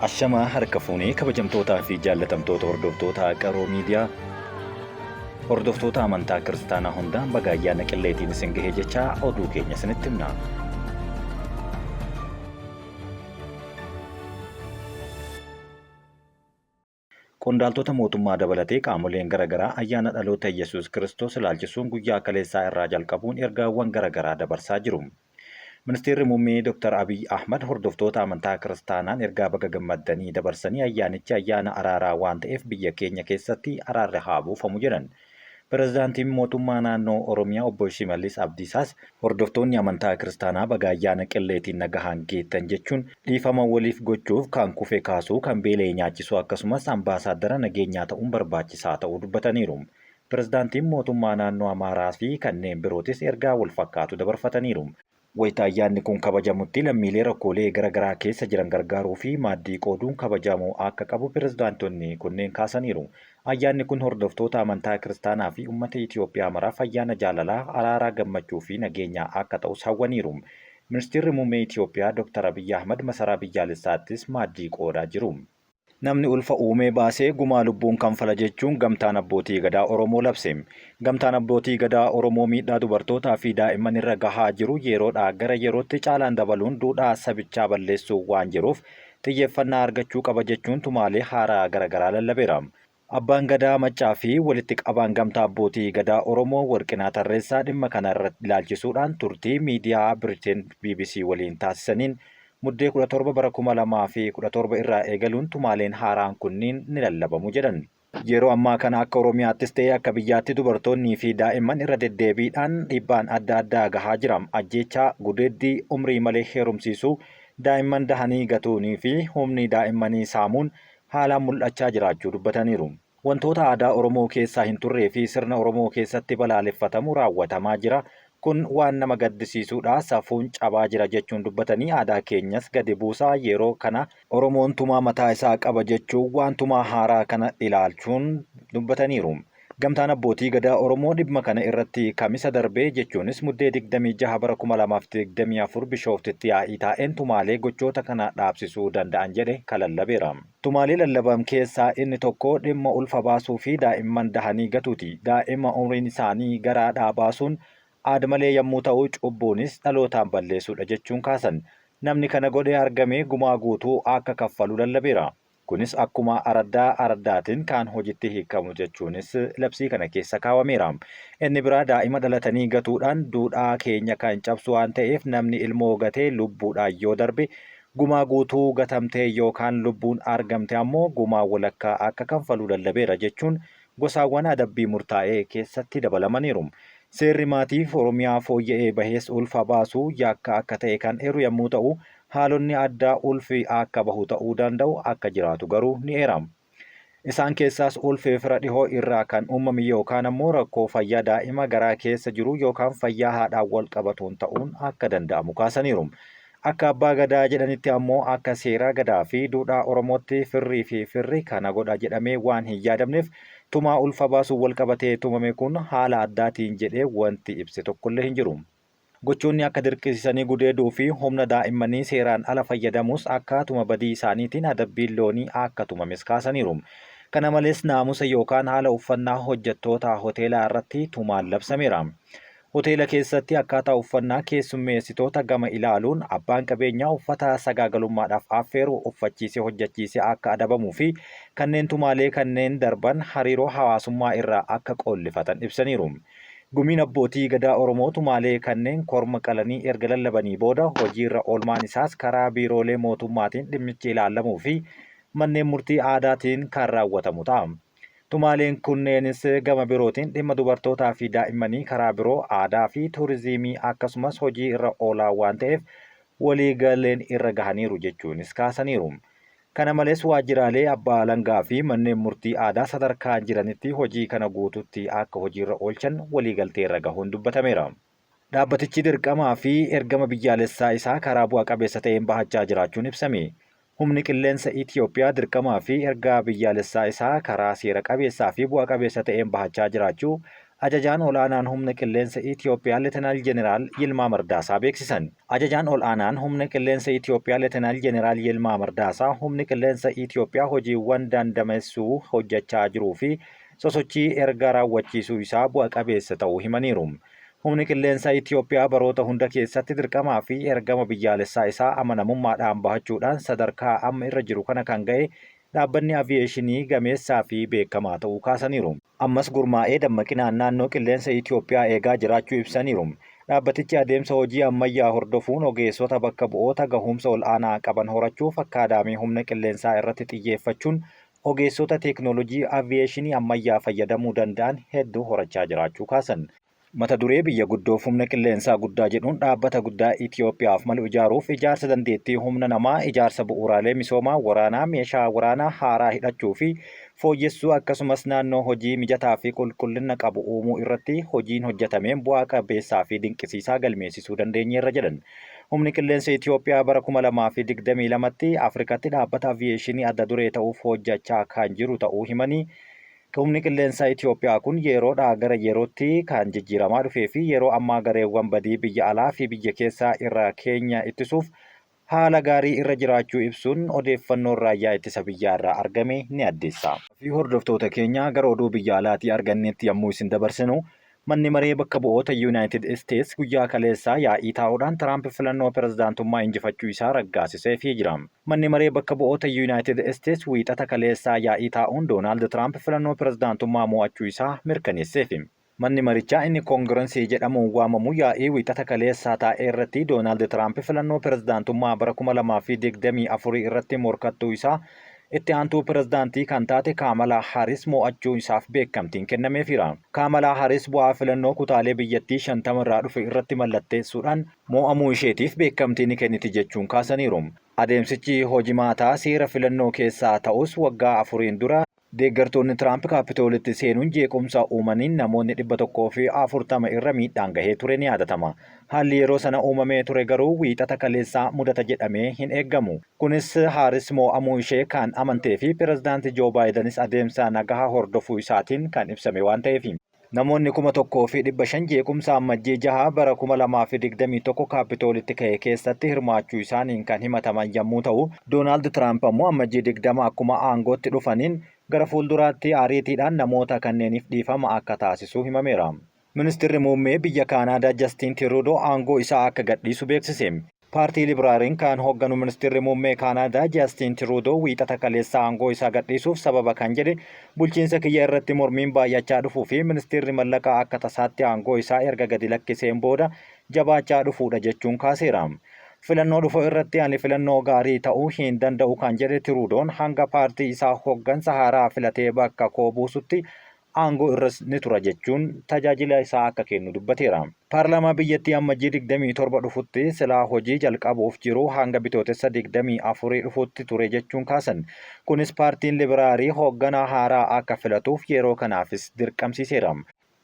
Ashamaa harka fuunee kabajamtootaa fi jaallatamtoota hordoftoota Qaroo Miidiyaa hordoftoota amantaa kiristaanaa hundaan baga ayyaana qilleetiin isin gahe jechaa oduu keenya isinitti himna. Qondaaltota mootummaa dabalatee qaamoleen garagaraa ayyaana dhaloota Iyyasuus Kiristoos ilaalchisuun guyyaa kaleessaa irraa jalqabuun ergaawwan garagaraa dabarsaa jiru. Ministeerri Muummee Dr. Abiy Ahmad hordoftoota amantaa Kiristaanaan ergaa baga gammaddanii dabarsanii ayyaanichi ayyaana araaraa waan ta'eef biyya keenya keessatti araarri haa buufamu jedhan. Pirezidaantiin Mootummaa Naannoo Oromiyaa Obbo Shimallis Abdiisaas hordoftoonni amantaa Kiristaanaa baga ayyaana Qilleetiin nagahaan geettan jechuun dhiifama waliif gochuuf kan kufe kaasuu, kan beela'e nyaachisuu akkasumas ambaasaaddara nageenyaa ta'uun barbaachisaa ta'uu dubbataniiru. Pirezidaantiin Mootummaa Naannoo Amaaraa fi kanneen birootis ergaa walfakkaatu dabarfataniiru. Wayita ayyaanni kun kabajamutti lammiilee rakkoolee gara garaa keessa jiran gargaaruu fi maaddii qooduun kabajamuu akka qabu pirezidaantonni kunneen kaasaniiru. Ayyaanni kun hordoftoota amantaa Kiristaanaa fi ummata Itiyoophiyaa maraaf ayyaana jaalalaa, araaraa, gammachuu fi nageenyaa akka ta'us hawwaniiru. Ministirri Muummee Itiyoophiyaa Dooktar Abiyyi Ahmad Masaraa Biyyaalessaattis maaddii qoodaa jiru. Namni ulfa uumee baase gumaa lubbuun kanfala jechuun Gamtaan Abbootii Gadaa Oromoo labse. Gamtaan Abbootii Gadaa Oromoo miidhaa dubartootaa fi daa'imman irra gahaa jiru yeroodhaa gara yerootti caalaan dabaluun duudhaa sabichaa balleessuu waan jiruuf xiyyeeffannaa argachuu qaba jechuun tumaalee haaraa garagaraa lallabeera. Abbaan Gadaa Maccaa fi walitti qabaan Gamtaa Abbootii Gadaa Oromoo Warqinaa Tarreessaa dhimma kana ilaalchisuudhaan turtii miidiyaa Biriteen bbc waliin taasisaniin Muddee 17 bara 2017 irraa eegaluun tumaaleen haaraan kunniin ni lallabamu jedhan. Yeroo ammaa kana akka Oromiyaattis ta'e akka biyyaatti dubartoonnii fi daa'imman irra deddeebiidhaan dhiibbaan adda addaa gahaa jira. Ajjeechaa, gudeeddii, umrii malee heerumsiisuu, daa'imman dahanii gatuunii fi humni daa'immanii saamuun haalaan mul'achaa jiraachuu dubbataniiru. Wantoota aadaa Oromoo keessaa hin turree fi sirna Oromoo keessatti balaaleffatamu raawwatamaa jira. Kun waan nama gaddisiisuudha. Safuun cabaa jira jechuun dubbatanii aadaa keenyas gadi buusa. Yeroo kana Oromoon tumaa mataa isaa qaba jechuun waan tumaa haaraa kana ilaalchuun dubbataniiru. Gamtaan Abbootii Gadaa Oromoo dhimma kana irratti Kamisa darbe jechuunis Muddee 26 bara 2024 Bishooftitti yaa'ii taa'een tumaalee gochoota kana dhaabsisuu danda'an jedhe ka lallabeera. Tumaalee lallabam keessaa inni tokko dhimma ulfa baasuu fi daa'imman dahanii gatuuti. Daa'ima umriin isaanii garaadhaa baasuun aad-malee yammuu ta'u cubbuunis dhalootaan balleessuudha jechuun kaasan. Namni kana godhee argame gumaa guutuu akka kaffalu lallabeera. Kunis akkuma araddaa araddaatiin kaan hojitti hiikamu jechuunis labsii kana keessa kaawameera. Inni biraa daa'ima dhalatanii gatuudhaan duudhaa keenya kan cabsu waan ta'eef namni ilmoo gatee lubbuudhaan yoo darbe gumaa guutuu gatamtee yookaan lubbuun argamte ammoo gumaa walakkaa akka kanfalu lallabeera jechuun gosaawwan adabbii murtaa'e keessatti dabalamaniiru. Seerri maatiif Oromiyaa fooyya'ee bahes ulfa baasuu yakka akka ta'e kan eeru yammuu ta'u, haalonni addaa ulfi akka bahu ta'uu danda'u akka jiraatu garuu ni eera. Isaan keessaas ulfi fira dhihoo irraa kan uumame yookaan ammoo rakkoo fayyaa daa'ima garaa keessa jiruu yookaan fayyaa haadhaan walqabatuun ta'uun akka danda'amu kaasaniiru. Akka Abbaa Gadaa jedhanitti ammoo akka seeraa Gadaa fi duudhaa Oromootti firrii fi firri kana godha jedhamee waan hin yaadamneef tumaa ulfa baasuun walqabatee tumame kun haala addaatiin jedhee wanti ibse tokkollee hin jiru. Gochoonni akka dirqisiisanii gudeeduu fi humna daa'immanii seeraan ala fayyadamuus akkaatuma badii isaaniitiin adabbiin loonii akka tumames kaasaniiru. Kana malees naamusa yookaan haala uffannaa hojjettoota hoteelaa irratti tumaan labsameera. Hoteela keessatti akkaataa uffannaa keessummeessitoota gama ilaaluun abbaan qabeenyaa uffata sagaagalummaadhaaf affeeru uffachiisee hojjechiise akka adabamuu fi kanneen tumaalee kanneen darban hariiroo hawaasummaa irraa akka qoollifatan ibsaniiru. Gumiin Abbootii Gadaa Oromoo tumaalee kanneen korma qalanii erga lallabanii booda hojiirra oolmaan isaas karaa biiroolee mootummaatiin dhimmichi ilaallamuu fi manneen murtii aadaatiin kan raawwatamu ta'a. Tumaaleen kunneenis gama birootiin dhimma dubartootaa fi daa'immanii karaa biroo aadaa fi tuuriziimii akkasumas hojii irra oolaa waan ta'eef waliigaleen irra gahaniiru jechuunis kaasaniiru. Kana malees waajjiraalee abbaa alangaa fi manneen murtii aadaa sadarkaa jiranitti hojii kana guutuutti akka hojiirra oolchan waliigalteerra gahuun dubbatameera. Dhaabbatichi dirqamaa fi ergama biyyaalessaa isaa karaa bu'a qabeessa ta'een bahachaa jiraachuun ibsame. Humni Qilleensa Itiyoophiyaa dirqamaa fi ergaa biyyaalessaa isaa karaa seera qabeessaa fi bu'a qabeessa ta'een bahachaa jiraachuu Ajajaan Ol'aanaan Humna Qilleensa Itiyoophiyaa Letenaal Jeneraal Yilmaa Mardaasaa beeksisan. Ajajaan Ol'aanaan Humna Qilleensa Itiyoophiyaa Letenaal Jeneraal Yilmaa Mardaasaa Humni Qilleensa Itiyoophiyaa hojiiwwan dandamessuu hojjechaa jiruu fi sosochii erga raawwachiisuu isaa bu'a qabeessa ta'uu himaniiru. Humni Qilleensaa Itiyoophiyaa baroota hunda keessatti dirqamaa fi ergama biyyaalessaa isaa amanamummaadhaan bahachuudhaan sadarkaa amma irra jiru kana kan ga'e dhaabbanni aviyeeshinii gameessaa fi beekamaa ta'uu kaasaniiru. Ammas gurmaa'ee dammaqinaan naannoo qilleensa Itiyoophiyaa eegaa jiraachuu ibsaniiru. Dhaabbatichi adeemsa hojii ammayyaa hordofuun ogeessota bakka bu'oota gahumsa ol'aanaa qaban horachuuf akkaadaamii humna qilleensaa irratti xiyyeeffachuun ogeessota teeknoolojii aviyeeshinii ammayyaa fayyadamuu danda'an hedduu horachaa jiraachuu kaasan. Mata duree Biyya guddoof humna qilleensaa guddaa jedhuun dhaabbata guddaa Itiyoophiyaaf malu ijaaruuf ijaarsa dandeettii humna namaa, ijaarsa bu'uuraalee misoomaa waraanaa, meeshaa waraanaa haaraa hidhachuu fi fooyyessuu akkasumas naannoo hojii mijataa fi qulqullina qabu uumuu irratti hojiin hojjetameen bu'aa qabeessaa fi dinqisiisaa galmeessisuu dandeenyeerra jedhan. Humni Qilleensa Itiyoophiyaa bara 2022tti Afrikatti dhaabbata aviyeeshinii adda duree ta'uuf hojjechaa kan jiru ta'uu himanii, Humni Qilleensaa Itiyoophiyaa kun yeroodhaa gara yerootti kan jijjiiramaa dhufee fi yeroo ammaa gareewwan badii biyya alaa fi biyya keessaa irraa keenya ittisuuf haala gaarii irra jiraachuu ibsuun odeeffannoon Raayyaa Ittisa Biyyaa irraa argame ni addeessa. Fi hordoftoota keenya gara oduu biyya alaatii arganneetti yammuu isin dabarsinu, Manni Maree Bakka Bu'oota Yunaayitid Isteets guyyaa kaleessaa yaa'ii taa'uudhaan Tiraamp filannoo pirezidaantummaa injifachuu isaa raggaasiseefii jira. Manni Maree Bakka Bu'oota Yunaayitid Isteets Wiixata kaleessaa yaa'ii taa'uun Doonaald Tiraamp filannoo pirezidaantummaa mo'achuu isaa mirkaneesseefi. Manni marichaa inni Koongirensii jedhamuun waamamu yaa'ii Wiixata kaleessaa taa'e irratti Doonaald Tiraamp filannoo pirezidaantummaa bara 2024 irratti morkattuu isaa Itti aantuu pirezidaantii kan taate Kaamalaa Haaris mo'achuu isaaf beekamtiin kennameefiira. Kaamalaa Haaris bu'aa filannoo kutaalee biyyattii 50 irraa dhufe irratti mallatteessuudhaan mo'amuu isheetiif beekamtii ni kenniti jechuun kaasaniiru. Adeemsichi hojimaataa seera filannoo keessaa ta'us waggaa afuriin dura deeggartoonni Tiraamp Kaappitoolitti seenuun jeequmsa uumaniin namoonni 140 irra miidhaan gahee ture ni yaadatama. Haalli yeroo sana uumamee ture garuu Wiixata kaleessaa mudata jedhamee hin eegamu. Kunis Haaris moo'amuu ishee kan amantee fi Pirezidaanti Joo Baayidanis adeemsa nagahaa hordofuu isaatiin kan ibsame waan ta'eefi. Namoonni 1,500 jeequmsa Ammajjii 6 bara 2021 Kaappitoolitti ka'e keessatti hirmaachuu isaaniin kan himataman yammuu ta'u, Doonaald Tiraamp ammoo Ammajjii 20 akkuma aangootti dhufaniin gara fuulduraatti ariitiidhaan namoota kanneeniif dhiifama akka taasisu himameera. Ministirri Muummee biyya Kaanaadaa Jastiin Tiruudoo aangoo isaa akka gadhiisu beeksise. Paartii Libiraariin kan hoogganu Ministirri Muummee Kaanaadaa Jastiin Tiruudoo Wiixata kaleessaa aangoo isaa gadhiisuuf sababa kan jedhe bulchiinsa kiyya irratti mormiin baay'achaa dhufuu fi ministirri mallaqaa akka tasaatti aangoo isaa erga gadi lakkiseen booda jabaachaa dhufuudha jechuun kaaseera. Filannoo dhufu irratti ani filannoo gaarii ta'uu hin danda'u kan jedhe Tiruudoon hanga paartii isaa hoggansa haaraa filatee bakka koo buusutti aangoo irras ni tura jechuun tajaajila isaa akka kennu dubbateera. Paarlaamaa biyyattii Ammajjii 27 dhufutti silaa hojii jalqabuuf jiru hanga Bitootessa 24 dhufutti ture jechuun kaasan. Kunis paartiin Libiraarii hoogganaa haaraa akka filatuuf yeroo kanaafis dirqamsiiseera.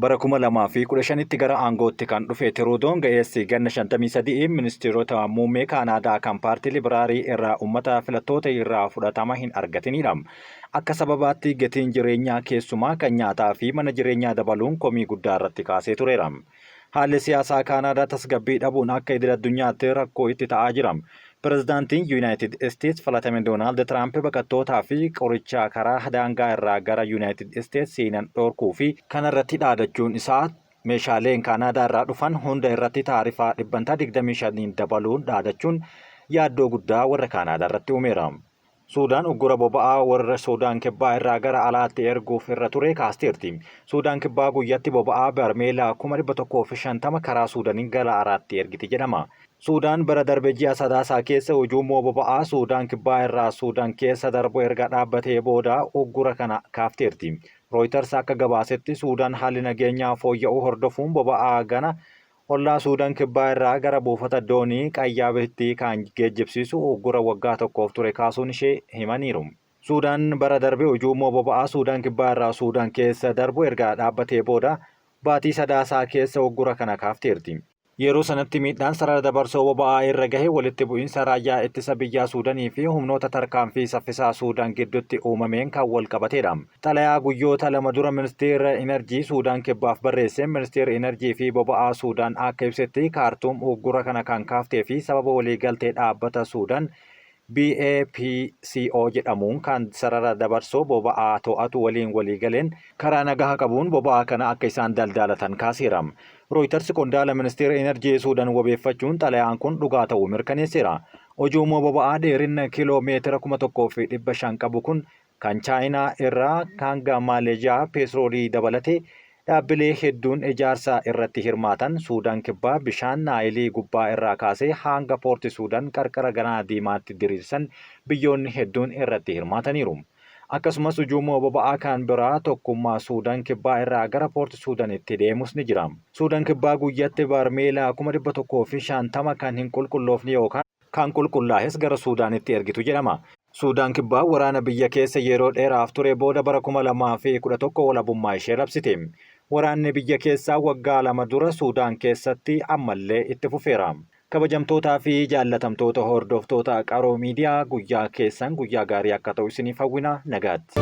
Bara 2015tti gara aangootti kan dhufe Tiruudoon ga'eessi ganna 53 ministeerota muummee Kaanaadaa kan paartii Libiraarii irraa ummata filattoota irraa fudhatama hin argatinidha. Akka sababaatti gatiin jireenyaa keessumaa kan nyaataa fi mana jireenyaa dabaluun komii guddaa irratti kaasee tureera. Haalli siyaasaa Kaanaadaa tasgabbii dhabuun akka idil-addunyaatti rakkoo itti ta'aa jira. Pirezidaantiin Yuunaayitid Isteets filatame Doonaald Tiraamp baqattootaa fi qoricha karaa daangaa irraa gara Yuunaayitid Isteets seenan dhorkuu fi kana irratti dhaadachuun isaa meeshaaleen Kaanaadaa irraa dhufan hunda irratti taarifaa dhibbantaa 25n dabaluun dhaadachuun yaaddoo guddaa warra Kaanaadaa irratti uumeera. Suudaan uggura boba'aa warra Suudaan Kibbaa irraa gara alaatti erguuf irra ture kaasteerti. Suudaan Kibbaa guyyatti boba'aa barmeela 150,000 karaa Suudaniin gara alaatti ergiti jedhama. Suudaan bara darbe ji'a Sadaasaa keessa ujuummoo boba'aa Suudaan Kibbaa irraa Suudaan keessa darbu erga dhaabbatee booda uggura kana kaafteerti. Rooyitars akka gabaasetti Suudaan haalli nageenyaa fooyya'uu hordofuun boba'aa gana Ollaa Suudan Kibbaa irraa gara buufata doonii Qayyaabitti kan geejjibsiisu uggura waggaa tokkoof ture kaasuun ishee himaniiru. Suudaan bara darbe ujuummoo boba'aa Suudaan Kibbaa irraa Suudaan keessa darbu erga dhaabbatee booda baatii Sadaasaa keessa uggura kana kaafteerti. Yeroo sanatti miidhaan sarara dabarsoo boba'aa irra gahe walitti bu'iinsa raayyaa ittisa biyyaa Suudanii fi humnoota tarkaanfii saffisaa Suudaan gidduutti uumameen kan walqabateedha. Xalayaa guyyoota 2 dura Ministeera Inarjii Suudaan Kibbaaf barreesseen Ministeerri Inarjii fi Boba'aa Suudaan akka ibsetti Kaartuum uggura kana kan kaaftee fi sababa waliigaltee dhaabbata Suudaan BAPCO jedhamuun kan sarara dabarsoo boba'aa to'atu waliin waliigaleen karaa nagaha qabuun boba'aa kana akka isaan daldaalatan kaaseera. Rooyitars qondaala Ministeera Inarjii Suudan wabeeffachuun xalayaan kun dhugaa ta'uu mirkaneesseera. Ujummoo boba'aa dheerinna kiiloo meetira 1500 qabu kun kan Chaayinaa irraa hanga Maaleezhiyaa peesroolii dabalatee dhaabbilee hedduun ijaarsa irratti hirmaatan Suudaan Kibbaa bishaan Naayilii gubbaa irraa kaasee hanga Poorti Suudaan qarqara Galaana Diimaatti diriirsan biyyoonni hedduun irratti hirmaataniiru. Akkasumas ujuummoo boba'aa kan biraa tokkummaa Suudaan Kibbaa irraa gara Poorti Suudaanitti deemus ni jira. Suudaan Kibbaa guyyatti barmeela 150,000 kan hin qulqulloofne yookaan kan qulqullaahes gara Suudaanitti ergitu jedhama. Suudaan Kibbaa waraana biyya keessa yeroo dheeraaf ture booda bara 2011 walabummaa ishee labsite. Waraanni biyya keessaa waggaa 2 dura Suudaan keessatti ammallee itti fufeera. Kabajamtootaa fi jaallatamtoota hordoftoota Qaroo Miidiyaa guyyaa keessan guyyaa gaarii akka ta'u isiniif hawwina. Nagaatti.